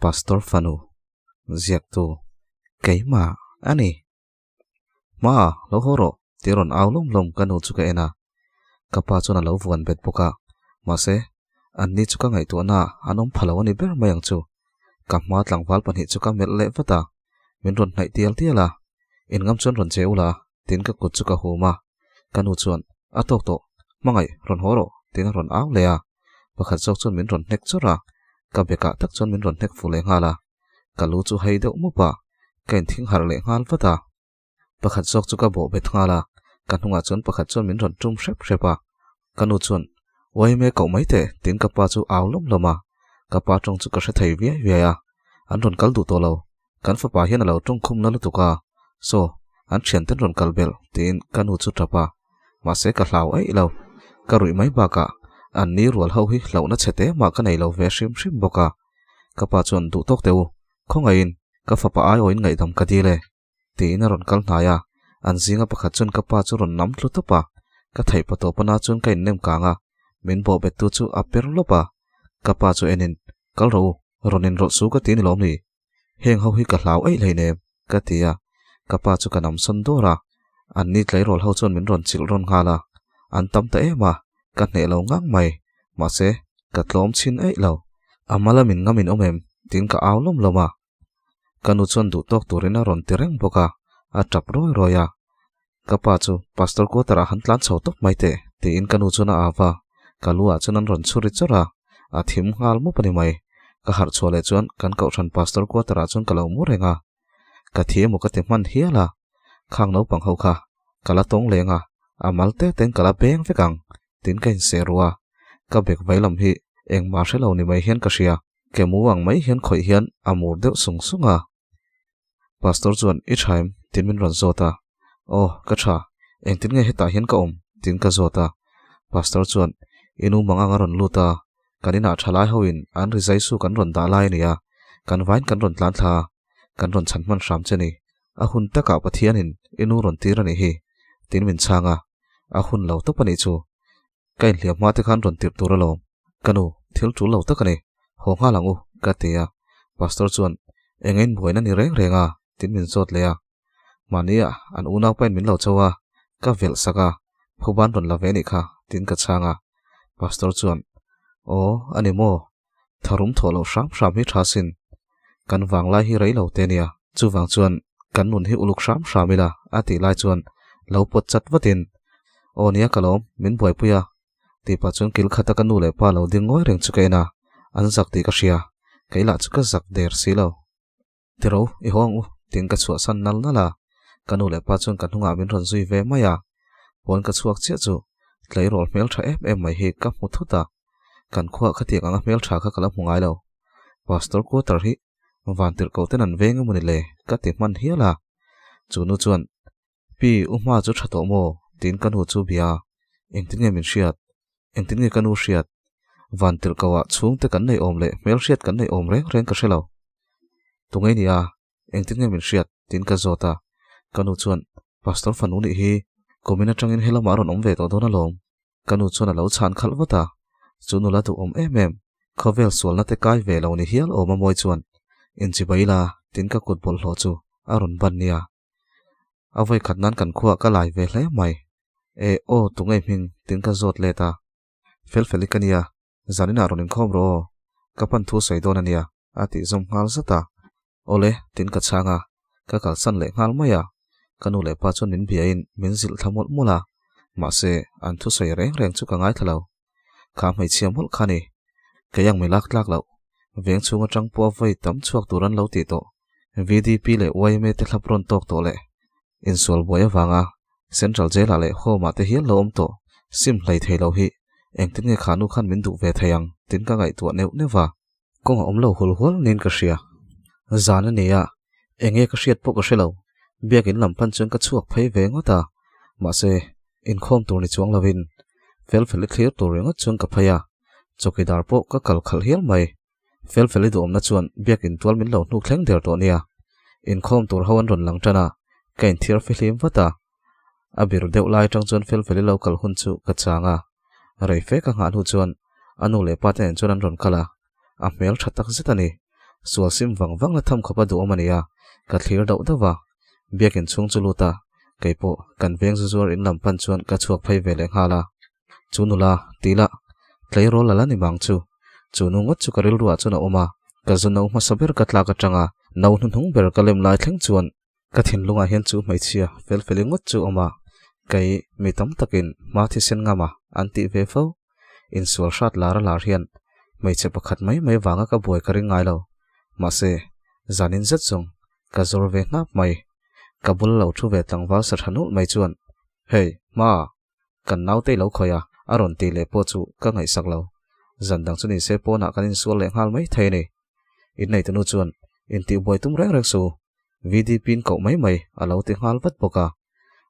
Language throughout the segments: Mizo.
Pastor fanu ziaktu keimah a ni. Hma, lo haw rawh, tih rawn au lawm lawm ka nu chu ka en a. Ka pa chuan a lo vuan bet bawk a, mahse, an ni chu ka ngaihtuahna an awm pha lo a ni ber mai ang chu. Ka hma tlangval pahnih chu ka melh leh vat a, min rawn hnaih tial tial a, In ngam chuan rawn che ula, tiin ka kut chu ka hum a. Ka nu chuan, A tawk tawh, hmangaih, rawn haw rawh, tiin a rawn au leh a. Pakhat zawk chuan min rawn hnek chawrh a, ka bekah tak chuan min rawn hnek fu leh nghal a. Ka lu chu hei deuh mup a, ka inthing harh leh nghal vat a. Pakhat zawk chu ka bawh bet nghal a, ka hnungah chuan pakhat chuan min rawn tum hrep hrep a. Ka nu chuan, Uaime koh mai teh, tiin ka pa chu au lawm lawm a. Ka pa tawng chu ka hre thei viai viai a, an rawn kal duh tawh lo. Kan fapa hian a lo tawng khum na lutuk a, saw, an thianten rawn kal belh, tiin ka nu chu tap a. Mahse ka hlau aih lo. Ka ruih mai bakah an ni rual ho hi hlauhna chhe te mah ka nei lo ve hrim hrim bawk a. Ka pa chuan duh tawk teh u, khawngaihin ka fapa aiawhin ngaihdam ka dil e, tiin a rawn kal hnai a. An zinga pakhat chuan ka pa chu rawn nam tlu tawp a, ka theih pa tawp ana chuan ka innem kang a, min bawhbettu chu a per lawp a. Ka pa chu enin, Kal rawh u, rawn inrawlh su ka ti ni lawm ni? Heng ho hi ka hlau eih hleinem, ka ti a. Ka pa chu ka nam sawn dawr a, an ni tleirawl ho chuan min rawn chilh rawn nghal a. An tam ta em a, ka hneh lo ngang mai. Mahse, ka tlawm chhin eih lo. A mala min ngam in awm em? tiin ka au lawm lawm a. Ka nu chuan duh tawk turin a rawn ti reng bawk a, a tap rawi rawi a. Ka pa chu Pastor quarter ah han tlan chho tawp mai teh, tiin ka nu chuan a au a. Ka lu ah chuan an rawn chhuri chawrh a, a thim nghal mup a ni mai. Ka harh chhuah leh chuan kan kohhran Pastor quarter ah chuan ka lo mu reng a. Ka thi emaw ka ti hman hial a, khang naupang ho kha ka la tawng leng a, a mal te ten ka la beng vek ang, tiin ka inse ru a. Ka bek vai lam hi engmah hre lo ni mai hian ka hria, ke mu ang mai hian khawih hian a mur deuh sung sung a. Pastor chuan, I tha em? tiin min rawn zawt a. Aw, ka tha. Engtin nge hetah hian ka awm? tiin ka zawt a. Pastor chuan, I nu mang ang a rawn lut a, kan inah thalai hoin an ri zai su kan rawn dah lai a ni a, kan vain kan rawn tlan thla a, kan rawn chhan hman hram che ni. A hun takah Pathianin i nu rawn tir a nih hi, tiin min chhang a. A hun lo tawp a nih chu. Ka inhliam hma te khan rawn tirh tur alawm. Ka nu, thil tul lo tak a ni. Haw nghal ang u, ka ti a. Pastor chuan, Eng a inbuaina ni reng reng a? tiin min zawt leh a. Mahnia an unaupain min lo cho a, ka velh sak a, phuban rawn la ve nih kha, tiin ka chhang a. Pastor chuan, Aw, a ni maw? Tharum thawh loh hram hram hi tha sin. Kan vanglai hi rei lo te nia, chuvang chuan kan nun hi uluk hram hram ila a tih lai chuan lo pawt chat vatin, Aw nia ka lawm, min buaipui a tih pah chuan kil khata ka nu leh pa lo ding ngawi reng chu ka en a, an zak tih ka hria, kei lah chu ka zak der si lo. Tiro, i haw ang u, tiin ka chhuahsan nal nal a, ka nu leh pa chuan ka hnungah min rawn zui ve mai a, pawn ka chhuak chiah chu tleirawl hmeltha em em mai hi ka hmu thut a, kan khuah khatiang anga hmeltha kha ka la hmu ngai lo. Pastor quarter hi vantirhkoh ten an veng emaw ni le ka ti hman hial a, chu nu chuan Pi, u hma chu tha tawh maw? tiin ka nu chu bia a, engtin nge min hriat? Engtin nge ka nu hriat? Vantirhkoh ah chhungte kan nei awm leh hmelhriat kan nei awm reng reng ka hre lo. Tunge ni a, engtin nge min hriat? tiin ka zawt a, ka nu chuan, Pastor fanu nih hi, kumin atangin helamah a rawn awm ve tawh dawn alawm. Ka nu chuan a lo chhan khalh vat a, chu nula duhawm em em, khawvel sualna te kai ve lo ni hial awm a mawi chuan, Inchibai la, tiin ka kut bawlhhlawh chu a rawn ban nia. A vawi khat nan kan khuaah ka lai ve hle mai. E aw, tunge hming? tiin ka zawt let a. Fel fel i ka nia, zaninah rawn inkhawm rawh aw, ka pan thu sawi dawn a nia, a tih zawm nghal zat a. Awle, tiin ka chhang a, ka kalsan leh nghal mai a. Ka nu leh pa chuan min biain min zilh thla mawlh mawlh a, mahse an thusawi reng reng chu ka ngaithla lo. Kha hmeichhia mawlh kha ni. Kei ang mi lak tlak loh. Veng chhung atang pawh a vawi tam chhuak tur an lo tih tawh. VDP leh yma te thlap rawn tawk tawh leh insual buai avanga Central Jail ah leh Home ah te hial lo awm tawh sim hlei thei lo hi engtin nge kha nu khan min duh ve thei ang tin ka ngaihtuah neuh neuh a. Kawng a awm lo hul hual niin ka hria. Zan a ni a, enge ka hriat pawh ka hre lo. Biakin lam pan chuan ka chhuak phei ve ngawt a, mahse inkhawm tur ni chuang lovin fel fel i thlir tur ringawt chuan ka phei a. Chawkidar pawh ka kal khalh hial mai. Felfeli duhawmna chuan biakin tual min lo hnuk thleng der tawh nia. Inkhawm tur ho an rawn lang tan a, ka inthiar fihlim vat a. A bir deuh lai atang chuan Felfeli lo kal hun chu ka chang a. Rei fe ka nghah hnu chuan a nu leh pa te nen chuan an rawn kal a. A hmel tha tak zet a ni. Sual sim vang vang la tham khawp a duhawm a ni a, ka thlir dauh dauh va. Biakin chhung chu lut a, keipawh kan veng zu zuar in lam pan chuan ka chhuak phei ve leh nghal a. Chu nula, ti la, tleirawl la la ni mang chu. Chu nu ngawt chu ka rilruah chuan a awm a, ka zu no hmasa ber ka tlak atanga no hnuhnung ber ka lem lai thleng chuan ka thinlungah hian chu hmeichhia fel feli ngawt chu a awm a, kei mi tam takin hma thisen ngam a an tih ve fo. Insual hrat lar a lar hian hmeichhe pakhat mai mai vanga ka buai ka ring ngai lo. Mahse, zanin zet zawng ka zawr ve hnap mai. Ka bul lo thu ve tlangval sa tha nulh mai chuan, Hey, hma! Kan naute i lo khawih a, a rawn tih leh pawh chu ka ngaihsak lo. Zan dang chu ni se pawnah kan insual leh nghal mai thei a ni. Inneih tunu chuan intihbuai tum reng reng su, VDP in koh mai mai a lo ti nghal vat bawk a.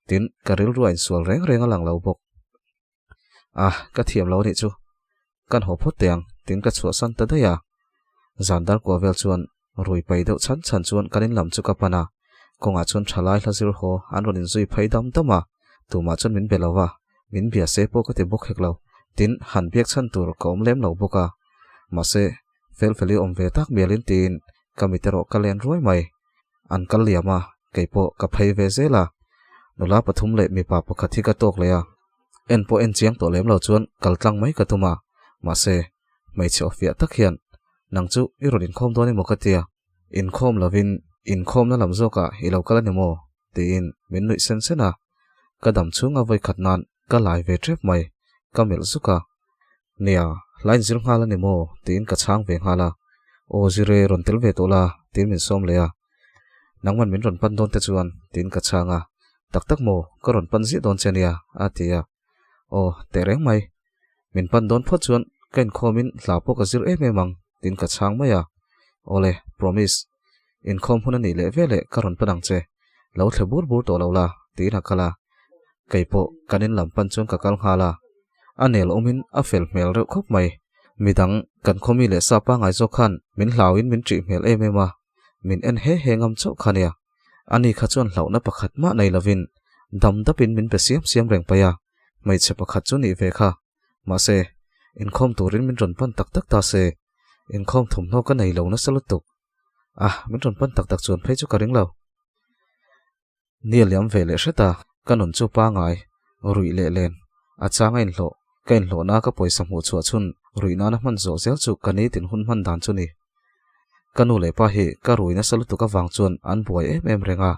Tin, ka rilru a insual reng reng a lang lo bawk. Ah, ka thiam lo anih chu. Kan haw phawt teh ang, tin ka chhuahsan ta daih a. Zan dar kua vel chuan rui pai deuh chhan chhan chuan kan in lam chu ka pan a, kawngah chuan thalai hla zir haw an rawn inzui phei dam dam a, tumah chuan min be lo va, min bia se pawh ka ti bawk hek lo, tin han biak chhan tur ka awm lem lo bawk a. Mahse, fel fel i awm ve tak mialin tiin ka mit erawh ka len ruai mai. An kal liam a, keipawh ka phei ve zel a, nula pathum leh mipa pakhat hi ka tawk leh a. En pawh en chiang tawh lem lo chuan kal tlang mai ka tum a, mahse, hmeichhe aw fiah tak hian, Nang chu i rawn inkhawm dawn emaw ka tia, inkhawm lovin inkhawmna lam zawkah i lo kal a ni maw? tiin min nuih sen sen a, ka dam chhunga vawikhat nan ka lai ve tep mai, ka melh zuk a. Nia, hla inzir nghal a ni maw? tiin ka chhang ve nghal a, Aw zire rawn tel ve tawh la, tiin min sawm leh a. Nangman min rawn pan dawn te chuan, tiin ka chhang a, Tak tak maw, ka rawn pan ziah dawn che nia, a ti a. Aw, teh reng mai. Min pan dawn phawt chuan ka inkhawmin hla pawh ka zir em em ang, tiin ka chhang mai a. Awle, promise. Inkhawm hun a nih leh veleh ka rawn pan ang che. Lo thle bur bur tawh lo la, tiin a kal a. Kei pawh kan in lam pan chuan ka kal nghal a. A nel awmin a fel hmel reuh khawp mai. Midang, kan khawmi leh sa pangngai zawk khan min hlauin min ṭih hmel em em a. Min en he he ngam chauh kha nia. Ani kha chuan hlauhna pakhat mah nei lovin dam dapin min pe siam siam reng paih a, hmeichhe pakhat chu nih ve kha. Mahse, inkhawm turin min rawn pan tak tak ta se, inkhawm thawmhnaw ka nei lo nasa lutuk. Ah, min rawn pan tak tak chuan phei chu ka ring lo. Ni a liam ve leh hret a, ka nun chu pangai, ruih leh len, a chang a inhlawh, ka inhlawhna ka pawisa hmuh chhuah chhun ruih nana hman zawh zel chu ka nitin hun hman dan chu ni. Ka nu leh pa hi ka rui nasa lutuk avang chuan an buai em em reng a,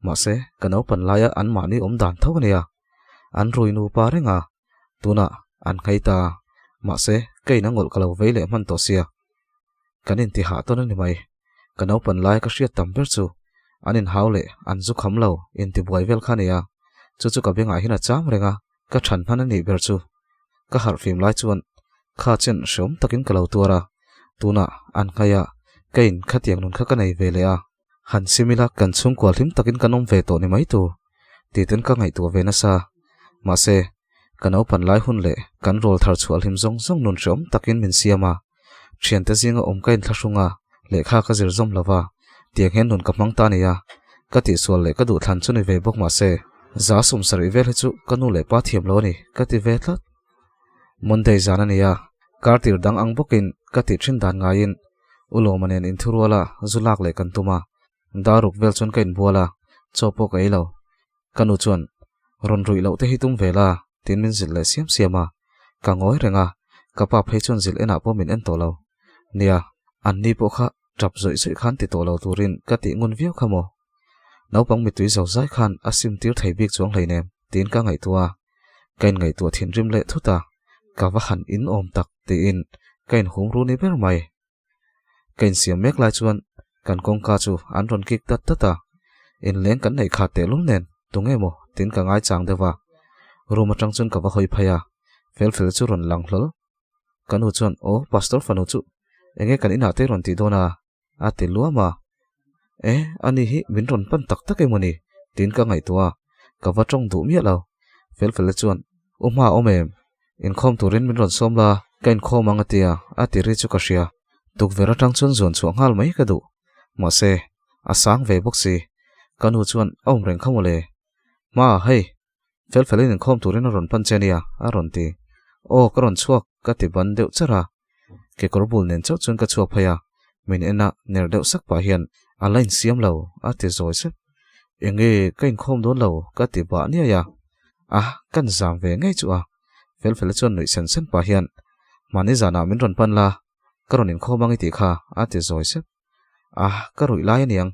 mahse ka naupan laia anmahni awm dan tho a nia. An rui nupa reng a, tunah an nghei ta, mahse ka in a ngawlh ka lo vei leh hman tawh sia. Kan inti hah tawn a ni mai. Ka naupan laia ka hriat tam ber chu an inhau leh an zu kham lo inti buai vel kha a ni a, chu chu ka bengah hian a cham reng a, ka than hman a nih ber chu. Ka harh fim lai chuan kha chen hreawm takin ka lo tuar a, tunah an nghai a, ka in khatiang nun kha ka nei ve leh a. Han sim ila kan chhungkua hlim takin kan awm ve tawh ni mai tur tih ten ka ngaihtuah ve nasa. Mahse, ka naupan lai hun leh kan rawl thar chhuah hlim zawng zawng nun hreawm takin min siam a, thiante zinga awm ka inthlahrung a, lehkha ka zir zawm lo va, tiang hian nun ka hmang ta nia. Ka tihsual leh ka duhthlan chu ni ve bawk mahse, za sawmsarih vel hi chu ka nu leh pa thiam lo a ni ka ti ve tlat. Monday zan a ni a, kar tir dang ang bawkin ka tih thin dan ngaiin U Lawma nen inthurual a zu lak leh kan tum a, daruk vel chuan ka inbual a, chaw pawh ka ei lo. Ka nu chuan, Rawn ruih loh te hi tum ve la, tiin min zilh leh siam siam a. Ka ngawi reng a, ka pa phei chuan zilh enah pawh min en tawh lo. Nia, an ni pawh kha tap zawih zawih khan ti tawh lo turin ka tih ngun viau kha maw? Naupang mitui zo zai khan a sim tir thei bik chuang hleinem, tiin ka ngaihtuah a. Ka inngaihtuah thinrim leh thut a, ka va han in awm tak tiin ka inhum ru ni ber mai. Ka insiam mek lai chuan kan kawngka chu an rawn kik dat dat a, inleng kan neih khat tehlul nen tunge maw tiin ka ngaichang deuh a. Room atang chuan ka va hawi phei a, Felfel chu rawn lang hlawl. Ka nu chuan, Aw, Pastor fanu chu enge kan inah te rawn tih dawn a? A ti luam a. E, ani hi min rawn pan tak tak emaw ni? tiin ka ngaihtuah a, ka va tawng duh miah lo. Felfela chuan, U hma awm em? Inkhawm turin min rawn sawm la? Ka inkhawm ang a tia, a ti ri chu ka hria. Tukverh atang chuan zuan chhuah nghal mai ka duh. Mahse, a sang ve bawk si. Ka nu chuan a awm reng kha mawle. Hma, hei, fel felin inkhawm turin a rawn pan che nia, a rawn ti. Aw, ka rawn chhuak, ka ti ban deuh charh a. Kekawr bul nen chauh chuan ka chhuak phei a, min en a, ner deuh sak pah hian, A la insiam lo, a ti zawi sep. Enge, ka inkhawm dawn lo, ka ti bah niai a. A, kan zam ve ngei chu a. Felfela chuan nuih sen sen pah hian, Mahni zanah min rawn pan la, ka rawn inkhawm ang i tih kha, a ti zawi sep. A, ka ruih lai aniang.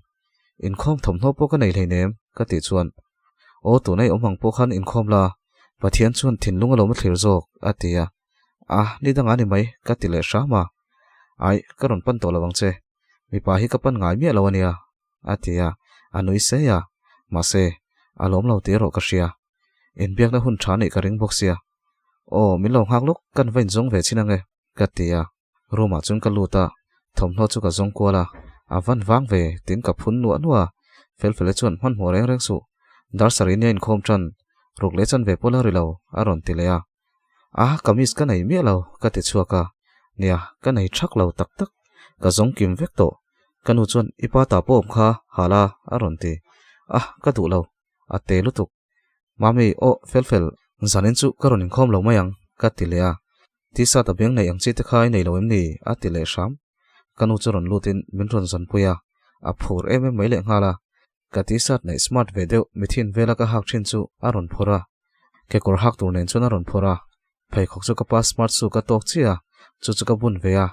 Inkhawm thawmhnaw pawh ka nei hleinem, ka tih chuan, Aw, tuna i awm ang pawh khan inkhawm la, Pathian chuan thinlung a lo ma thlir zawk, a ti a. A, ni dangah ni mai, ka ti leh hram a. Aih, ka rawn pan tawh lo ang che. Mipa hi ka pan ngai miah lo ania, a ti a, a nui sei a. Mahse, a lawm lo tih erawh ka hria. Inbiakna hun tha neih ka ring bawk sia. Aw, min lo nghak lawk, kan va inzawng ve chin ange, ka ti a. Room ah chuan ka lut a, thawmhnaw chu ka zawng kual a, a van vang ve tiin ka phun nuah nuah a, Felfele chuan hmanhmawh reng reng suh, dar sarih nia inkhawm tan, ruk leh chan ve pawh la ri lo, a rawn ti leh a. A, kamis ka nei miah lo, ka ti chhuak a, nia, ka nei thak lo tak tak, ka zawng kim vek tawh, ka nu chuan i pa ta pawh awm kha, hala, a rawn ti. A, ka duh lo, a te lutuk. Mami, aw, Felfel, zanin chu ka rawn inkhawm lo mai ang, ka ti leh a. T-shirt a beng nei ang chi te kha i nei lo em ni? a ti leh hram. Ka nu chu rawn lutin min rawn zawnpui a, a phur em em mai leh nghal a. Ka T-shirt neih smart ve deuh mithin vela ka hak thin chu a rawn phawrh a. Kekawr hak tur nen chuan a rawn phawrh a. Pheikhawk chu ka pa smart shoe ka tawk chiah a, chu chu ka bun ve a.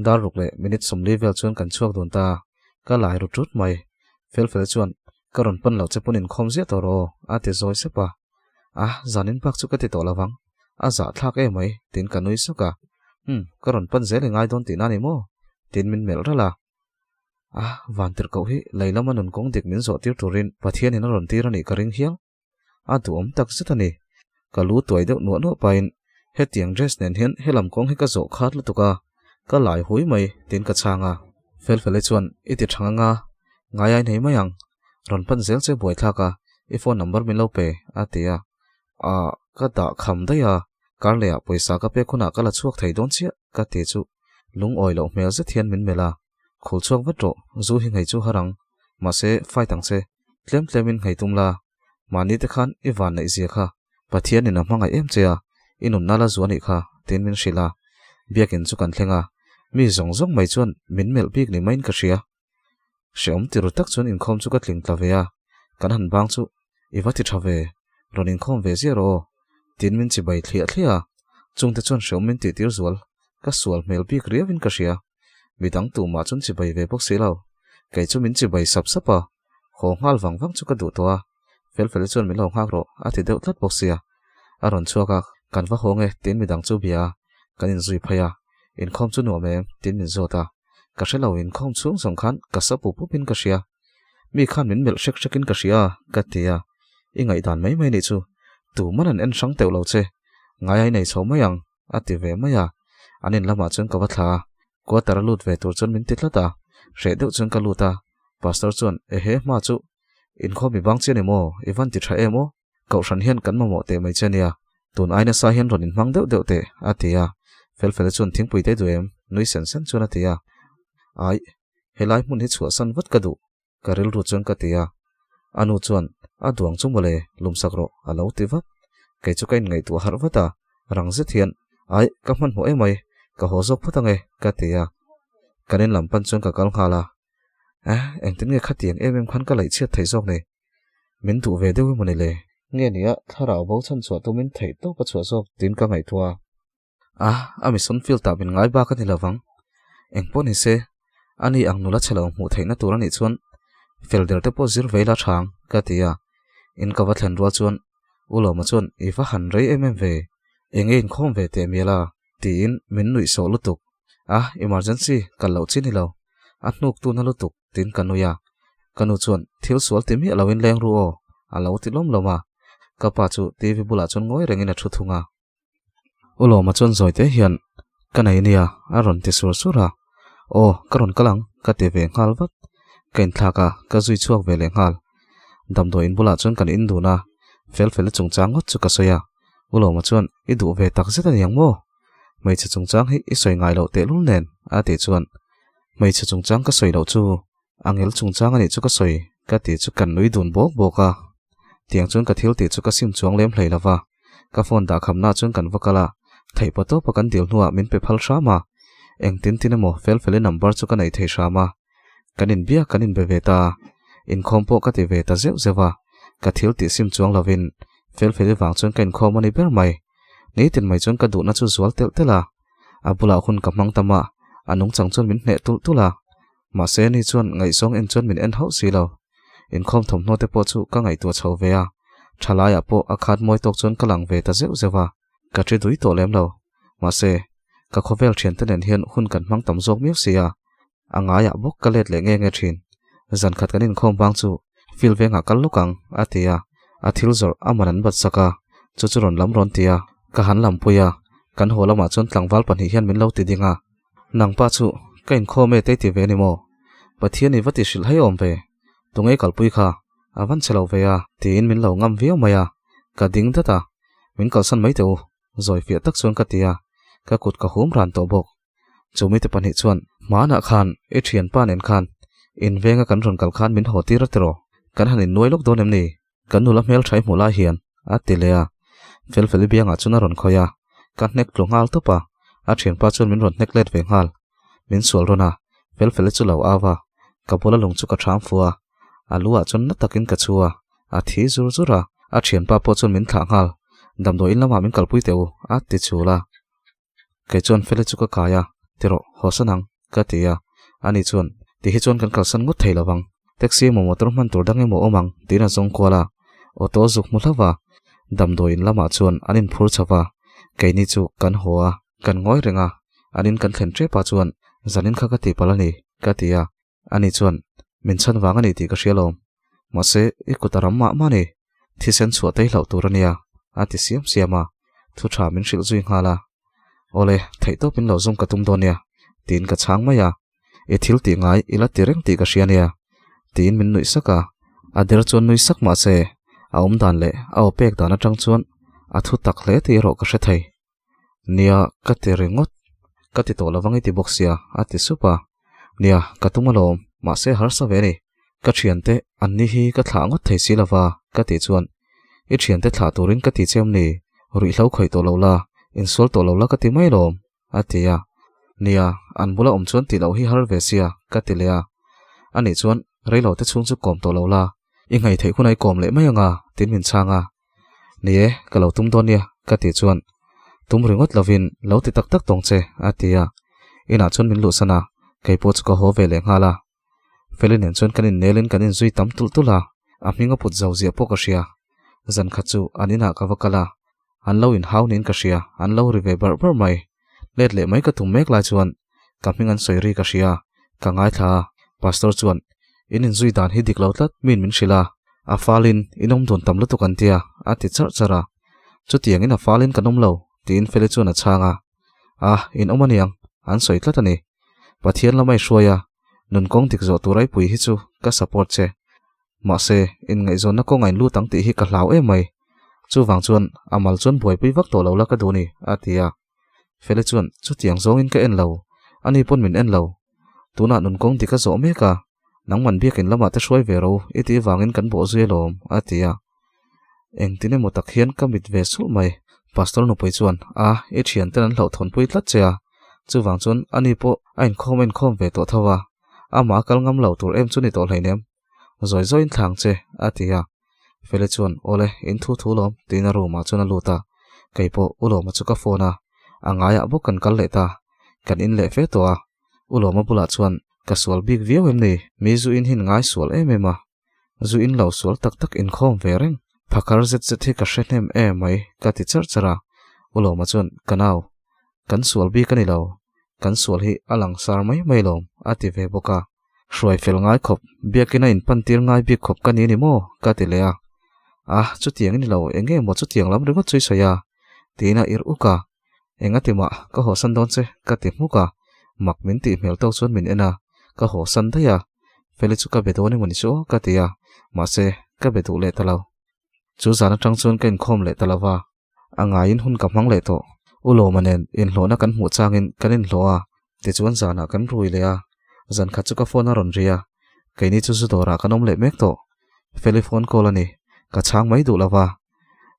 Dar ruk leh minute 40 vel chuan kan chhuak dun ta a, ka lai ru tut mai. Felfel chuan, Ka rawn pan loh che pawn inkhawm ziah tawh rawh aw, a ti zawi sep a. A, zanin bak chu ka ti tawh lovang. A zahthlak em mai, tiin ka nui suk a. Umm, ka rawn pan zel i ngai dawn tihna a ni maw? Tiin min melh ralh a. A, vantirhkoh hi lei lama nun kawng dik min zawh tir turin Pathianin a rawn tir a nih ka ring hial. A duhawm tak zet a ni. Ka lu tuai deuh nuah nuah pahin, Hetiang dress nen hian helam kawng hi ka zawh khat lutuk a, ka lai hui mai, tiin ka chhang a. Felfele chuan, I ti thang anga, ngai ai nei mai ang. Rawn pan zel che buaithlak a, i phone number min lo pe, a ti a. Ah, ka dah kham daih a, kar lehah pawisa ka pek hunah ka la chhuak thei dawn chiah, ka ti chu lungawi loh hmel zet hian min melh a. Khul chhuak vat rawh, zu hi nghei chu har ang. Mahse, fight ang che. Tlem tlemin nghei tum la. Mahni te khan i van neih zia kha Pathianin a hmangaih em che a, i nunna la zu a nih kha, tiin min hrilh a. Biakin chu kan thleng a, mi zawng zawng mai chuan min melh bik ni maiin ka hria. Hrehawm ti ru tak chuan inkhawm chu ka tling tla ve a, kan han bang chu i va ti tha ve, rawn inkhawm ve ziah rawh aw, tiin min chibai thliah thliah a, chungte chuan hrehawm min tihtir zual, ka sual hmel bik riauin ka hria. Midang tumah chuan chibai ve bawk si lo, kei chu min chibai sap sap a, haw nghal vang vang chu ka duh tawh a, Felfeli chuan min lo nghak rawh a ti deuh tlat bawk sia. A rawn chhuak a, kan va haw nge tiin midang chu bia a, kan inzui phei a, inkhawm chu nuam em tiin min zawt a, ka hre lo inkhawm chhung zawng khan ka sa pup pup in ka hria, mi khan min melh hrek hrek in ka hria ka ti a, i ngaihdan mai mai nih chu, tuman an en hrang teuh lo che, ngai a i nei chho mai ang a ti ve mai a, an in lamah chuan ka va thla a, quarter a lut ve tur chuan min ti tlat a, hreh deuh chuan ka lut a, pastor chuan ehe hma chu inkhawm i bang chian em aw, i van ti tha em aw, kohhran hian kan mamawh teh mai che nia, tun ai nasa hian rawn inhmang deuh deuh teh a ti a, Felfela chuan thingpui te duh em, nui sen sen chuan a ti a, aih, helai hmun hi chhuahsan vat ka duh, Ka rilru chuan ka ti a, a nu chuan a duang chu mawle lumsak rawh a lo ti vat. Kei chu ka inngaihtuah harh vat a, rang zet hian Aih, ka hmanhmawh emai, ka haw zawk phawt ange ka ti a. Kan in lam pan chuan ka kal nghal a, Eh, engtin nge khatiang em em khan ka laih chhiat thei zawk ni? Min duh ve deuh emaw ni le? Nge nia, thlarau bo chhan chhuah tumin theih tawp a chhuah zawk tiin ka ngaihtuah a. A, a mission field ah min ngai bak a ni lovang. Engpawh ni se, a ni ang nula chhe lo hmuh theihna tur a nih chuan fel der te pawh zir vei la tha ang, ka ti a. In ka va thlen rual chuan U Lawma chuan i va han rei em em ve, eng e inkhawm ve teh mial a, tiin min nuih sawh lutuk. A, emergency, kal loh chi ni lo. A hnuk tuna lutuk, tiin ka nui a. Ka nu chuan thil sual ti miah loin leng ru aw, a lo ti lawm lawm a. Ka pa chu TV bulah chuan ngawi rengin a thu thung a. U Lawma chuan zawi te hian, Ka nei nia, a rawn ti sur sur a. Aw, ka rawn kal ang, ka ti ve nghal vat. Ka inthlak a, ka zui chhuak ve leh nghal. Damdawi in bulah chuan kan in dun a, Felfela chungchang ngawt chu ka sawi a. U Lawma chuan, I duh ve tak zet a niang maw? Hmeichhe chungchang hi i sawi ngai loh tehlul nen a tih chuan hmeichhe chungchang ka sawi loh chu angel chungchang a nih chu ka sawi ka tih chu kan nui dun bawk bawk a. Tiang chuan ka thil tih chu ka sim chuang lem hlei lo va, ka phone dah khamna chuan kan va kal a, theih paw tawpa kan dil hnuah min pe phal hram a, engtin tin emaw fel felin number chu ka nei thei hram a. Kan inbiak kan inbe ve ta, inkhawm pawh ka ti ve ta zeuh zeuh a, ka thil tih sim chuang lovin fel feli vang chuan ka inkhawm a ni ber mai. Nitin mai chuan ka duhna chu zual telh telh a, a bulah hun ka hmang tam a, a nungchang chuan min hneh tulh tulh a, mahse ni chuan ngaihzawng en chuan min en hauh si lo. Inkhawm thawmhnaw te pawh chu ka ngaihtuah chho ve a, thalaiah pawh a khat mawi tawk chuan ka lang ve ta zeuh zeuh a, ka ṭi dui tawh lem lo. Mahse, ka khawvel ṭhiante nen hian hun kan hmang tam zawk miau si a, A ngaiah bawk ka let leh nge nge thin. Zan khat kan inkhawm vang chu field vengah kal lawk ang, a ti a. A thil zawrh a man an bat sak a, chu chu rawn lam rawn ti a. Ka han lampui a, kan haw lamah chuan tlangval pahnih hian min lo ti ding a. Nangpa chu ka inkhawm e tei ti ve ni maw? Pathian i va ti hrilh hai awm ve. Tunge kalpui kha? A van che lo ve a, tiin min lo ngam viau mai a. Ka ding dat a, min kalsan mai teh u, zawi fiah tak chuan ka ti a, ka kut ka hum ran tawh bawk. Chu mite pahnih chuan, Hmanah khan i thianpa nen khan in venga kan rawn kal khan min haw tir a tiraw? Kan han innuai lawk dawn em ni? Kan nula hmeltha i hmuh lai hian, a ti leh a. Felfeli biangah chuan a rawn khawih a, ka hnek tlu nghal tawp a, a thianpa chuan min rawn hnek let ve nghal. Min sual rawn a, Felfeli chu lo au a, ka bula lung chu ka ṭham fu a, a lu ah chuan na takin ka chhu a, a thi zur zur a, a thianpa pawh chuan min thlah nghal. Damdawiin lamah min kalpui teh u, a ti chul a. Kei chuan Feli chu ka kai a, Ti rawh, haw san ang, ka ti a. Ani chuan, Ti hi chuan kan kalsan ngawt thei lo vang. Taxi emaw motor hman tur dang emaw awm ang, tiin a zawng kual a. Auto a zuk hmu hlauh a. Damdawi in lamah chuan an inphur chho va. Keini chu kan haw a, kan ngawi reng a. An in kan thlen tep ah chuan, Zanin kha ka ti palh a ni, ka ti a. Ani chuan, Min chhan vang a ni tih ka hria lawm. Mahse, i kut a ram mah mah ni. Thisen chhuah tei hlauh tur a nia, a ti siam siam a. Thu tha min hrilh zui nghal a. Awle, theihtawp in lo zum ka tum dawn nia, tiin ka chhang mai a. I thil tih ngai i la ti reng tih ka hria nia, tiin min nuih sak a. A der chuan nui sak mah se, a awm dan leh a aw pek dan atang chuan a thu tak hle tih erawh ka hre thei. Nia, ka ti ringawt. Ka ti tawh lovang i ti bawk sia, a ti sup a. Nia, ka tum alawm, mahse harsa ve ni. Ka thiante an ni hi ka thlah ngawt thei si lova, ka tih chuan, I thiante thlah turin ka ti che awm ni, ruihhlo khawih tawh lo la, insual tawh lo la ka ti mai alawm, a ti a. Nia, an bula awm chuan tih loh hi har ve sia, ka ti leh a. Anih chuan, reilote chhung chu kawm tawh lo la, i ngaih theih hunah i kawm leh mai anga, tiin min chhang a. Ni e, ka lo tum dawn nia, ka tih chuan, Tum ringawt lovin lo ti tak tak tawng che, a ti a. Inah chuan min luhsan a, kei pawh chu ka haw ve leh nghal a. Feli nen chuan kan innelin kan inzui tam tulh tulh a, a hming a put zo ziah pawh ka hria. Zan khat chu an inah ka va kal a, an lo inhau niin ka hria, an lo ri ve barh barh mai. Let leh mai ka tum mek lai chuan ka hming an sawi ri ka hria, ka ngaithla a, Pastor chuan, In inzui dan hi dik lo tlat, miin min hrilh a, a falin in awm dun tam lutuk an tia, a ti charh charh a. Chutiangin a falin kan awm lo, tiin Feli chuan a chhang a. A, in awm aniang, an sawi tlat a ni. Pathian lamah i hruai a, nun kawng dik zawh tur aipui hi chu ka support che. Mahse, inngaihzawnna kawng a inlut ang tih hi ka hlau em mai. Chuvang chuan a mal chuan buaipui vak tawh lo la ka duh ni, a ti a. Feli chuan, Chutiang zawngin ka en lo, ani pawn min en lo. Tunah nun kawng dik a zawh mek a, nangman biakin lamah te hruai ve ro i tih vangin kan bawh zui alawm, a ti a. Engtin emaw tak hian ka mit ve sulh mai. Pastor nupui chuan, A, i thianten an hlauhthawnpui tlat che a, chuvang chuan ani pawh a inkhawm a inkhawm ve tawh tho a, amah a kal ngam lo tur em chu ni tawh hleinem. Zawi zawiin thlang che, a ti a. Feli chuan, Awle, in thu thu lawm, tiin a room ah chuan a lut a. Kei pawh U Lawma chu ka phone a, a ngaiah bawk kan kal leh ta. Kan in leh fe tawh a. U Lawma bulah chuan, Ka sual bik viau em ni? Mi zu in hin ngai sual em em a. Zu in lo sual tak tak inkhawm ve reng. Phakar zet zet hi ka hre hnem em mai, ka ti charh charh a. U Lawma chuan, Ka nau, kan sual bik a ni lo. Kan sual hi a langsar mai mai lawm, a ti ve bawk a. Hruai fel ngai khawp, biakina inpan tir ngai bik khawp ka ni ni maw? ka ti leh a. A, chutiang i ni lo, eng nge maw chutiang lam ringawt chu i sawi a? tiin a irh uk a. Engati mah, ka hawsan dawn che, ka ti hmuk a. Mak min tih hmel tawk chuan min en a, ka hawsan daih a. Feli chu ka be dawn emaw ni chu aw, ka ti a, mahse, ka be duh leh ta lo. Chu zan atang chuan ka inkhawm leh ta lo va. A ngaiin hun ka hmang leh tawh. U Lawma nen inhlawhna kan hmuh changin kan inhlawh a, tichuan zanah kan rui leh a, zan khat chu ka phone a rawn ri a, keini chu zu dawrah kan awm leh mek tawh. Feli phone call a ni, ka chhang mai duh lo va.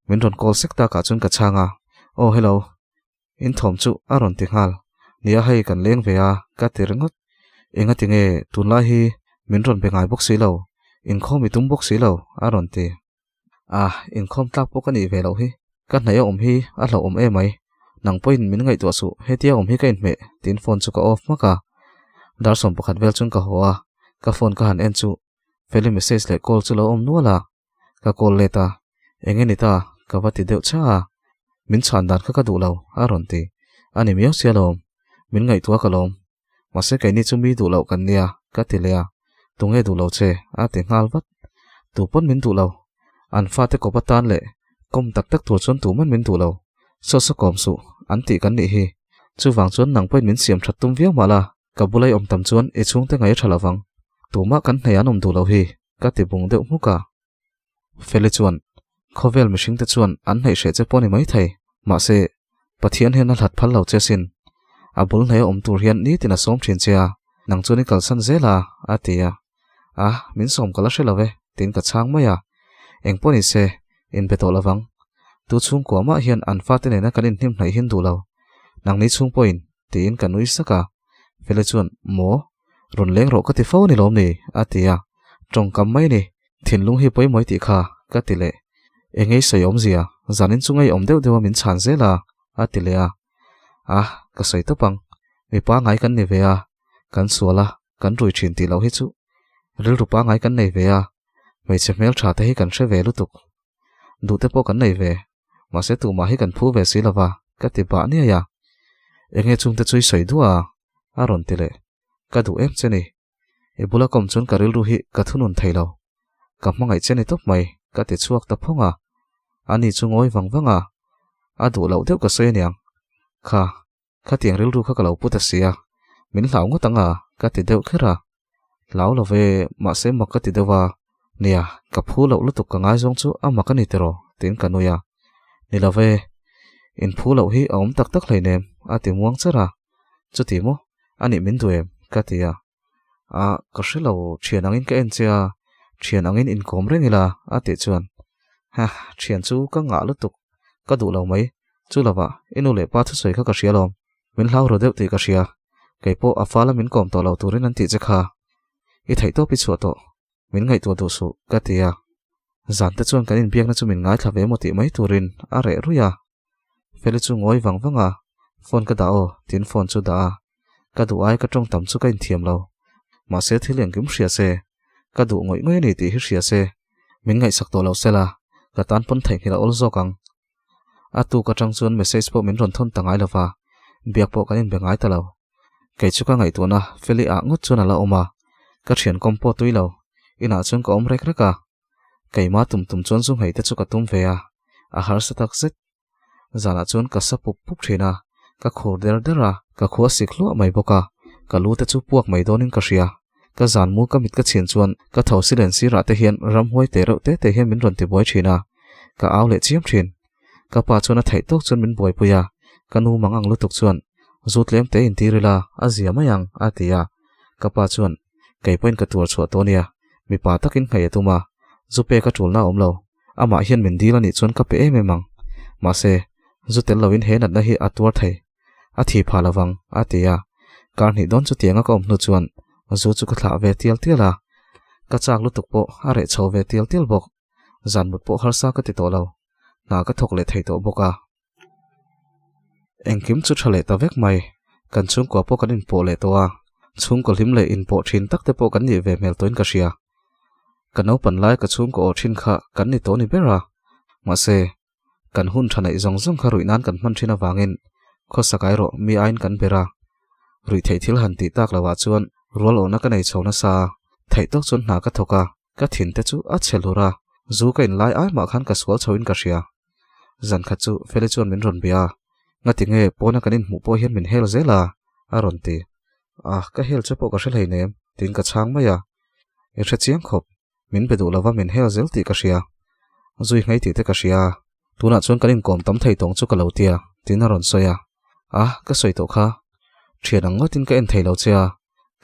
Min rawn call sek takah chuan ka chhang a, Aw hello, in thawm chu a rawn ti nghal. Nia hei kan leng ve a, ka ti ringawt. Engati nge tunlai hi min rawn be ngai bawk si lo, inkhawm i tum bawk si lo a rawn ti. A, inkhawm tlak pawh ka nih ve loh hi. Ka hnaih a awm hi a hlauhawm em mai. Nang pawhin min ngaihtuah suh, hetia awm hi ka inhmeh, tiin phone chu ka off hmak a. Dar 11 vel chuan ka haw a, ka phone ka han en chu Feli message leh call chu lo awm nual a. Ka call let a, eng nge ni ta, ka va ti deuh chah a. Min chhan dan kha ka duh lo, a rawn ti. A ni miau sia lawm, min ngaihtuah ka lawm. Mahse keini chu mi duh loh kan nia, ka ti leh a. Tunge duh lo che? a ti nghal vat. Tu pawn min duh lo. An fate kawp atan leh kawm tak tak tur chuan tuman min duh lo. Saw saw kawm suh, an tih kan nih hi. Chuvang chuan nang pawhin min siam that tum viau mah la, ka bula i awm tam chuan i chhungte ngaih a tha lovang. Tumah kan hnaih an awm duh lo hi, ka ti bung deuh hmuk a. Feli chuan, Khawvel mihringte chuan an hnaih hreh che pawh ni maithei, mahse, Pathian hian a hlat phal lo che sin. A bul hnaih a awm tur hian nitin a sawm thin che a, nang chuan i kalsan zel a, a ti a. A, min sawm ka la hre lo e, tiin ka chhang mai a. Eng pawh ni se, inbe tawh lovang. Tu chhungkua mah hian an fate nena kan inhnim hnaih hin duh lo. Nangni chhung pawhin, tiin ka nui sak a. Feli chuan, Maw? Rawn leng rawh ka ti fo a ni lawm ni? a ti a. Tawngkam mai ni, Thinlung hi pawimawih tih kha ka ti leh. Engei sawi awmzia, zanin chu ngei awm deuh deuha min chhan zel a, a ti leh a. A, ka sawi tawp ang. Mipa ngai kan ni ve a, kan sual a, kan rui thin tih loh hi chu rilru pangai kan nei ve a, hmeichhe hmeltha te hi kan hre ve lutuk. Duh te pawh kan nei ve, mahse tumah hi kan phu ve si lova, ka ti bah niai a. Enge chungte chu i sawi duah a? a rawn ti leh. Ka duh em che ni. I bula kawm chuan ka rilru hi ka thunun thei lo. Ka hmangaih che ni tawp mai, ka ti chhuak ta phawng a. Ani chu ngawi vang vang a, a duh loh deuh ka sawi aniang. Kha, khatiang rilru kha ka lo pu ta si a, min hlau ngawt ang a, ka ti deuh kher a. Hlau lo ve, mahse mak ka ti deuh a. Nia, ka phu loh lutuk ka ngaizawng chu a mak a ni tiraw? tiin ka nui a. Ni lo ve, in phu loh hi a awm tak tak hleinem, a ti muang cher a. Chuti maw? A nih min duh em? ka ti a. A, ka hre lo, thian angin ka en che a, thian angin inkawm reng ila, a tih chuan, Ha, thian chu ka ngah lutuk, ka duh lo mai, chu lovah i nu leh pa thusawi kha ka hria lawm, min hlau ru deuh tih ka hria, kei pawh a fala min kawm tawh lo turin an tih che kha, i theihtawp i chhuah tawh, min ngaihtuah duh suh, ka ti a. Zan te chuan kan inbiakna chu min ngaithla ve maw tih mai turin a reh ruih a. Feli chu ngawi vang vang a, Phone ka dah aw, tiin phone chu dah a. Ka duh ai ka tawng tam chu ka inthiam lo. Mahse thil engkim hria se, ka duh ngawih ngawih a ni tih hi hria se, min ngaihsak tawh lo sela, ka tan pawn theihnghilh a awl zawk ang. A tuk atang chuan message pawh min rawn thawn ta ngai lova, biak pawh kan inbe ngai ta lo. Kei chu ka ngaihtuahna Feli ah ngawt chuan a la awm a, ka thian kawm pawh tui lo, inah chuan ka awm rek rek a. Keimah tum tum chuan zu ngheih te chu ka tum ve a, a harsa tak zet. Zanah chuan ka sa pup pup thin a, ka khur der der a, ka khua sik hluah mai bawk a, ka lu te chu puak mai dawnin ka hria. Ka zan mu ka mit ka chhin chuan ka tho silen sirah te hian ramhuai te reuh te te hian min rawn ti buai thin a, ka au leh chiam thin. Ka pa chuan a theih tawk chuan min buaipui a, ka nu mang ang lutuk chuan, Zu tlem te intir ila, a zia mai ang, a ti a. Ka pa chuan, Kei pawhin ka tuar chhuah tawh nia, mipa takin nghei a tum a, zu pek a ṭulna a awm lo, amah hian min dil a nih chuan ka pe em em ang. Mahse, zu tel loin he natna hi a tuar thei, a thi phah lovang, a ti a. Kar hnih dawn chutianga ka awm hnu chuan zu chu ka thlah ve tial tial a, ka chak lutuk pawh a reh chho ve tial tial bawk. Zan mut pawh harsa ka ti tawh lo, hna ka thawk leh thei tawh bawk a. Engkim chu tha leh ta vek mai, kan chhungkua pawh kan inpawh leh tawh a, chhungkaw hlim leh inpawh thin tak te pawh kan nih ve hmel tawhin ka hria. Ka naupan lai ka chhungkaw awh thin kha kan ni tawh ni ber a, mahse, kan hun tha neih zawng zawng kha ruih nan kan hman thin avangin khawsak ai rawh mi aiin kan ber a. Ruih theih thil han tih tak lohah chuan rual awhna ka nei chho nasa a, theih tawk chuan hna ka thawk a, ka thin te chu a chhe hlur a, zu ka inlai ai mah khan ka sual chhoin ka hria. Zan khat chu Feli chuan min rawn bia a, Ngati nge pawna kan inhmuh pawh hian min hel zel a? a rawn ti. A, ka hel che pawh ka hre hleinem, tiin ka chhang mai a. I hre chiang khawp, min be duh lova min hel zel tih ka hria. Zui nghei tih te ka hria a, tunah chuan kan inkawm tam thei tawng chu ka lo tia, Tiin a rawn sawi a. A, ka sawi tawh kha. Thian ang ngawtin ka en thei lo che a,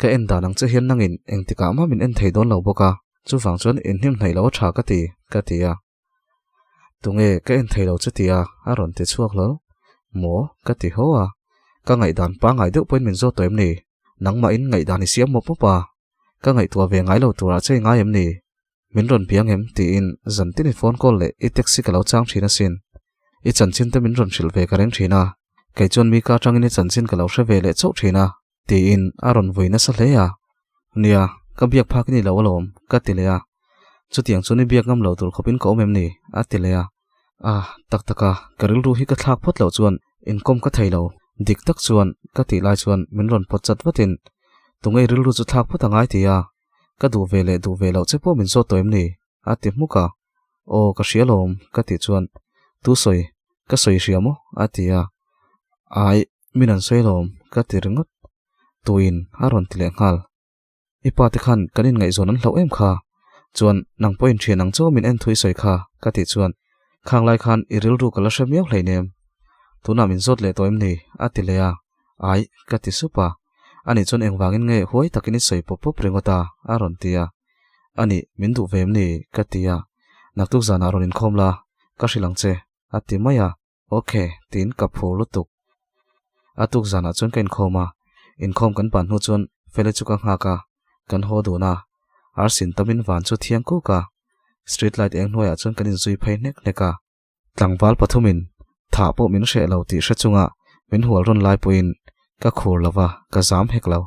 ka en dan ang che hian nangin engtikah mah min en thei dawn lo bawk a, chuvang chuan inhnim hnaih lo a tha ka ti, ka ti a. Tunge ka en thei lo che ti a? a rawn ti chhuak hlawl. Maw? ka ti haw a. Ka ngaihdan pangngai deuh pawhin min zawt tawh em ni? Nangmahin ngaihdan i siam mawp mawp a, ka ngaihtuah ve ngai lo turah che i ngai em ni? Min rawn piang em? tiin zantin i phone call leh i taxi ka lo chang thin asin. I chanchin te min rawn hrilh ve ka reng thin a, kei chuan mi ka atangin i chanchin ka lo hre ve leh chauh thin a, tiin a rawn vui nasa hle a. Nia, ka biak phak i ni lo alawm, ka ti leh a. Chutiang chuan i biak ngam lo tur khawpin ka awm em ni? a ti leh a. A, tak taka, ka rilru hi ka thlak phawt loh chuan inkawm ka thei lo, dik tak chuan ka tih lai chuan min rawn pawt chat vatin, Tunge i rilru chu thlak phawt a ngai ti a? Ka duh ve leh duh ve loh che pawh min zawt tawh em ni? a ti hmuk a. Aw, ka hria lawm, ka tih chuan, Tu sawi? Ka sawi hria maw? a ti a. Ai, min an sawi lawm, ka ti ringawt. Tuin a rawn ti leh nghal. I pa te khan kan inngaihzawn an hlauh em kha? Chuan, nang pawhin thian ang chaw min en thui sawi kha, ka tih chuan, Khang lai khan i rilru ka la hre miau hleinem. Tunah min zawt leh tawh em ni? a ti leh a. Ai, ka ti sup a. Ani chuan engvangin nge huai takin i sawi pawp pawp ringawt a? a rawn ti a. Ani, min duh ve em ni? ka ti a. Naktuk zanah rawn inkhawm la, ka hrilh ang che, a ti mai a. Ok, tiin ka phur lutuk. A tuk zanah chuan ka inkhawm a, inkhawm kan ban hnu chuan Feli chu ka nghak a, kan haw dun a. Arsin tamin van chu thiang kuk a, street light eng hnuaiah chuan kan inzui phei hnek hnek a. Tlangval pathumin thah pawh min hreh lo tih hre chunga min hual rawn lai pawhin ka khur lo va, ka zam hek lo.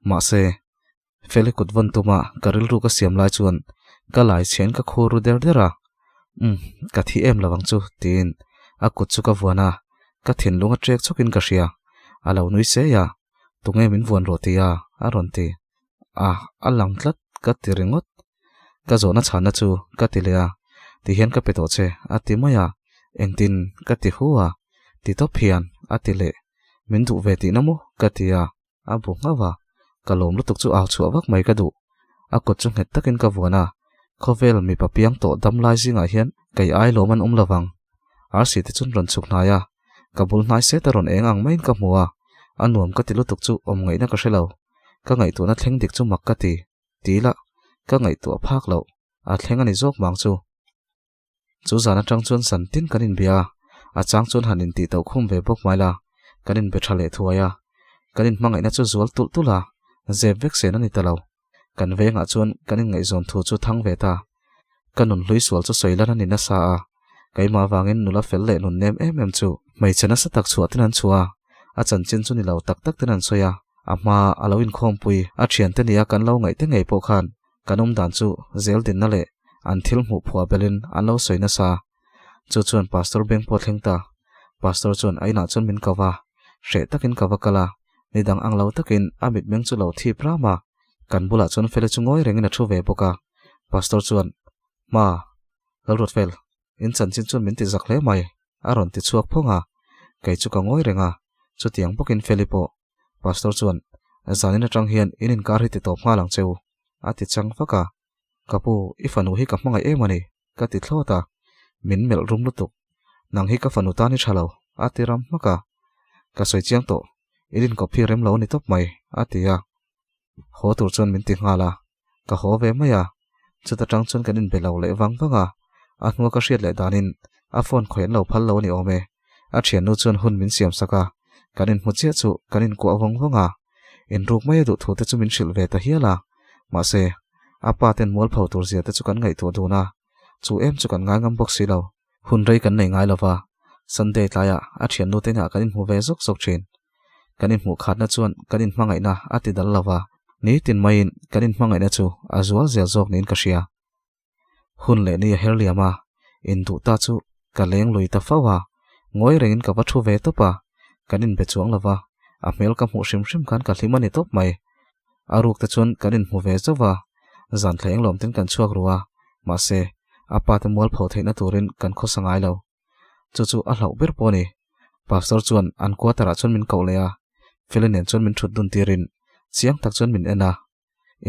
Mahse, Feli kut vawn tuma ka rilru ka siam lai chuan ka lai chhiain ka khur ru der der a. Umm, ka thi em lo ang chu, tiin a kut chu ka vuan a, ka thinlung a ṭek chawkin ka hria. A lo nui sei a, Tunge min vuan rawh tia? a rawn ti. A, a lang tlat, ka ti ringawt. Ka zawhna chhanna chu ka ti leh a, tihian ka pe tawh che, a ti mai a, engtin ka ti hu a, ti tawp hian a ti leh, min duh ve tihna maw ka ti a, a bu nghauh a, ka lawm lutuk chu au chhuah vak mai ka duh, a kut chu nghet takin ka vuan a, khawvel mipa piang tawh dam lai zingah hian kei ai lawm an awm lovang, arsi te chuan rawn chhuk hnai a, ka bul hnai set a rawn eng ang maiin ka hmu a, a nuam ka ti lutuk chu awm ngaihna ka hre lo, ka ngaihtuahna thleng dik chu mak ka ti. Ti la, ka ngaihtuah phak loh, a thleng a ni zawk mang chu. Chu zan atang chuan san tin kan inbia a, a chang chuan han intih tauh khum ve bawk mai la, kan inbe tha leh thuai a. Kan inhmangaihna chu zual tulh tulh a, zep vek sen a ni ta lo. Kan vengah chuan kan inngaihzawn thu chu thang ve ta. Ka nun hlui sual chu sawi lan a ni nasa a, keimah avangin nula fel leh nun nem em em chu hmeichhe nasa tak chhuah ten an chhuah a, a chanchin chu ni lo tak tak ten an sawi a. A hma a lo inkhawmpui a thiante nia kan lo ngaih te ngei pawh khan kan awm dan chu zel dinna leh an thil hmuh phuah belin an lo sawi nasa. Chu chuan Pastor beng pawh thleng ta. Pastor chuan a inah chuan min ko va, hreh takin ka va kal a, ni dang ang lo takin a mitmeng chu lo thip ram a. Kan bulah chuan Feli chu ngawi rengin a thu ve bawk a. Pastor chuan, Hma, Lalruatfel, In chanchin chuan min ti zak hle mai, a rawn ti chhuak phawng a. Kei chu ka ngawi reng a, chutiang bawkin Feli pawh. Pastor chuan, Zanin atang hian in inkar hi ti tawp nghal ang che u, a ti chang vak a. Ka pu, i fanu hi ka hmangaih em a ni, ka ti thlawt a. Min melh rum lutuk. Nang hi ka fanu tan i tha lo, a ti ram hmak a. Ka sawi chiang tawh, in inkawp hi rem lo a ni tawp mai, a ti a. Haw tur chuan min ti nghal a, ka haw ve mai a, chuta tang chuan kan inbe lo leh vang vang a, a hnua ka hriat leh danin a phone khawih an lo phal lo a ni awm e, a thiannu chuan hun min siam sak a, kan inhmu chiah chu kan inkuah vawng vawng a, inruk mai a duh thu te chu min hrilh ve ta hial a, mahse, a pa ten mualpho tur zia te chu kan ngaihtuah dun a, chu em chu kan ngai ngam bawk si lo. Hun rei kan nei ngai lova, Sunday tlaiah a thiannu te inah kan inhmu ve zawk zawk thin. Kan inhmuh khatna chuan kan inhmangaihna a ti dal lova, nitin maiin kan inhmangaihna chu a zual zel zawk niin ka hria. Hun leh ni a her liam a, induh ta chu ka leng lui ta fo a, ngawi rengin ka va thu ve tawp a, kan inbe chuang lova, a hmel ka hmuh hrim hrim khan ka hlim a ni tawp mai. A ruk te chuan kan inhmu ve zauh va, zan thleng lawm ten kan chhuak ru a, mahse, a pa te mualpho theihna turin kan khawsa ngai lo. Chu chu a hlauh ber pawh a ni. Pastor chuan an quarter ah chuan min koh leh a, Feli nen chuan min thut dun tirin chiang tak chuan min en a,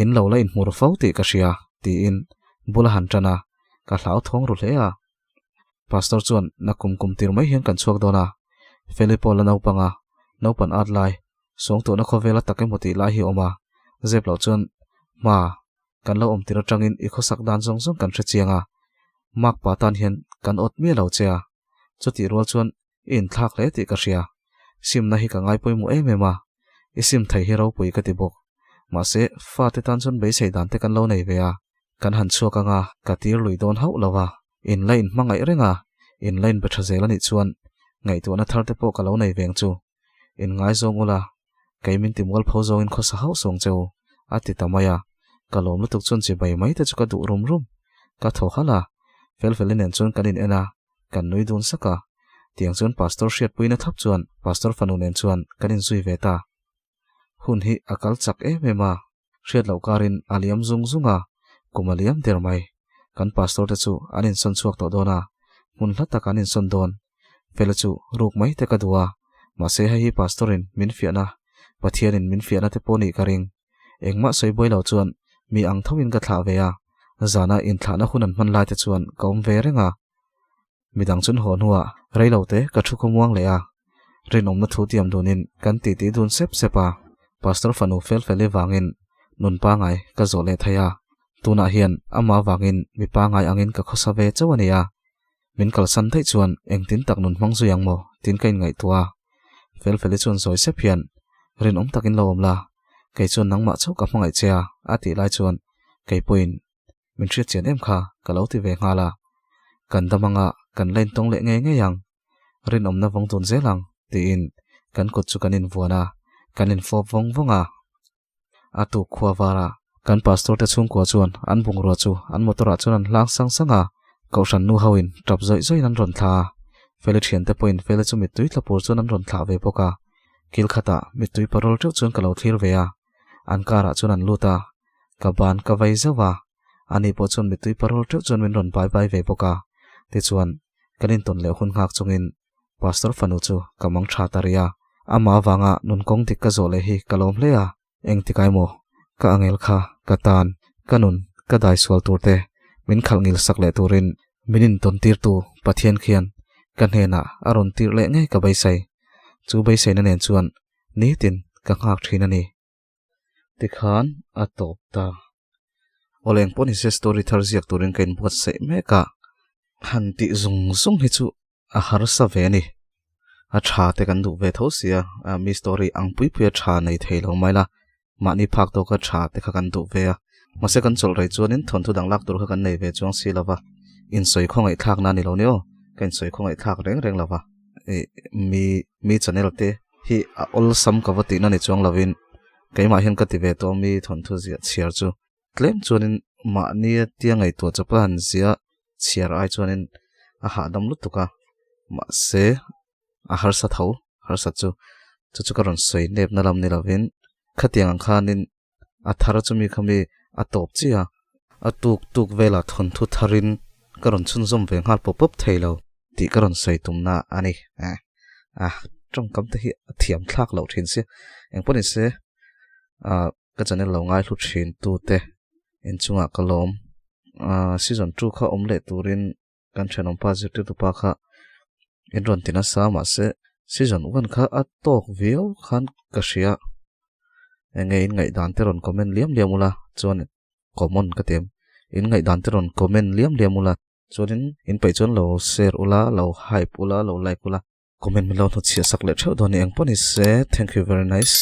In lo la inhmu ru fo tih ka hria, tiin bul a han tan a, ka hlauthawng ru hle a. Pastor chuan, Na kum kum tir mai hian kan chhuak dawn a. Feli pawh la naupang a, naupan at lai, suangtuahna khawvela tak emaw tih lai hi a awm a, zep loh chuan hma kan lo awm tir atangin i khawsak dan zawng zawng kan hre chiang a, Mark pa tan hian kan awt miah lo che a, chutih rual chuan i inthlak hle tih ka hria, simna hi ka ngai pawimawh em em a, i sim thei hi ropui ka ti bawk. Mahse, fate tan chuan beisei dan te kan lo nei ve a, kan han chhuak anga ka tir lui dawn hauh lo a, in la inhmangaih reng a, in la inbe tha zel a nih chuan ngaihtuahna thar te pawh ka lo nei veng chu. In ngaizawng ula, kei min ti mualpho zawngin khawsa hauh sawng che u, a ti ta mai a. Ka lawm lutuk chuan chibai mai te chu ka duh rum rum. Ka thaw halh a, Felfeli nen chuan kan in en a, kan nui dun sak a. Tiang chuan Pastor hriatpuina thlap chuan Pastor fanu nen chuan kan inzui ve ta. Hun hi a kal chak em em a, hriat loh karin a liam zung zung a, kum a liam der mai. Kan Pastor te chu an insawn chhuak tawh dawn a, hmun hla tak an insawn dawn. Fela chu ruk mai te ka duh a, mahse hei hi Pastor in min fiahna, Pathian in min fiahna te pawh nih ka ring. Engmah sawi buai lo chuan mi ang tho in ka thlah ve a, zana inthlahna hun an hman lai te chuan ka awm ve reng a. Midang chun haw hnuah reilo te ka thu khawmuang leh a, rinawmna thu tiam dunin kan titi dun sep sep a, Pastor fanu fel fel i vangin nun pangai ka zawh leh thei a, tunah hian amah vangin mi pangai angin ka khawsa ve chauh a ni a, min kalsan daih chuan engtin tak nun hmang zui ang maw tiin ka inngaihtuah a, fel fel i chuan zawi sep hian rinawm takin lo awm la, kei chuan nangmah chauh ka hmangaih che a a tih lai chuan kei pawhin Min hriat chian em kha ka lo ti ve nghal a, kan dam anga kan la intawng leh ngei ngei ang, rinawmna vawng dun zel ang tiin kan kut chu kan invuan a, kan infawp vawng vawng a. A tuk khua vara kan pastor te chhungkua chuan an bungrua chu an motor ah chuan an hlang sang sang a, kohhran nu ho in tap zawih zawih in an rawn thla a, Feli thiante pawhin Feli chu mittui tla pur chuan an rawn thlah ve bawk a, kil khatah mittui parol teuh chuan ka lo thlir ve a, an car ah chuan an lut a, Ka ban ka vai zauh a, ani pawh chuan mittui parol teuh chuan min rawn bai bai ve bawk a. Tichuan, kan intawn leh hun nghak chungin Pastor fanu chu ka mang tha ta rih a. Amah avanga nun kawng dik ka zawh leh hi ka lawm hle a. Engtikai maw? Ka angel kha ka tan, ka nun, ka dai sual tur te min khalh ngil sak leh turin min intawn tirtu Pathian khian ka hnenah a rawn tirh leh ngei ka beisei. Chu beiseina nen chuan nitin ka nghak thin a ni. Tikhan a tawp ta. Awle eng pawh nise story thar ziak turin ka inbuatsaih mek a, han tih zung zung hi chu a harsa ve a ni. A tha te kan duh ve tho sia, mi story ang pui pui a tha nei thei lo mai la, mahni phak tawka tha te kha kan duh ve a. Mahse kan chawlh rei chuanin thawnthu dang lak tur kha kan nei ve chuang si lo va, insawi khawngaih thlakna a ni lo ni aw, ka insawi khawngaih thlak reng reng lo va. Mi mi channel te hi a awlsam ka va tihna ni chuang lovin keimah hian ka ti ve tawh mi thawnthu ziah chhiar chu tlem chuanin mahnia tia ngaihtuah chawpa han ziah chhiar ai chuanin a hahdam lutuk a mahse a harsa tho harsa chu chu chu ka rawn sawi nepna lam ni lovin khatiang ang khanin a thar chumi kha mi a tawp chiah a. A tuk tuk velah thawnthu tharin ka rawn chhunzawm ve nghal pawp pawp thei lo tih ka rawn sawi tumna a ni. A tawngkam te hi a thiam thlak loh thin sia. Engpawh ni se ka channel lo ngaihlu thin tute inchungah ka lawm. Season 2 kha awm leh turin kan thenawmpa zirtirtu pa kha in rawn ti nasa mahse season 1 kha a tawk viau khan ka hria enge in ngaihdan te rawn comment liam liam ula chuan common ka ti em in ngaihdan te rawn comment liam liam ula chuanin in peih chuan lo share ula lo hype ula lo like ula comment min lo hnutchhiah sak leh theuh dawn ni engpawh ni se thank you very nice.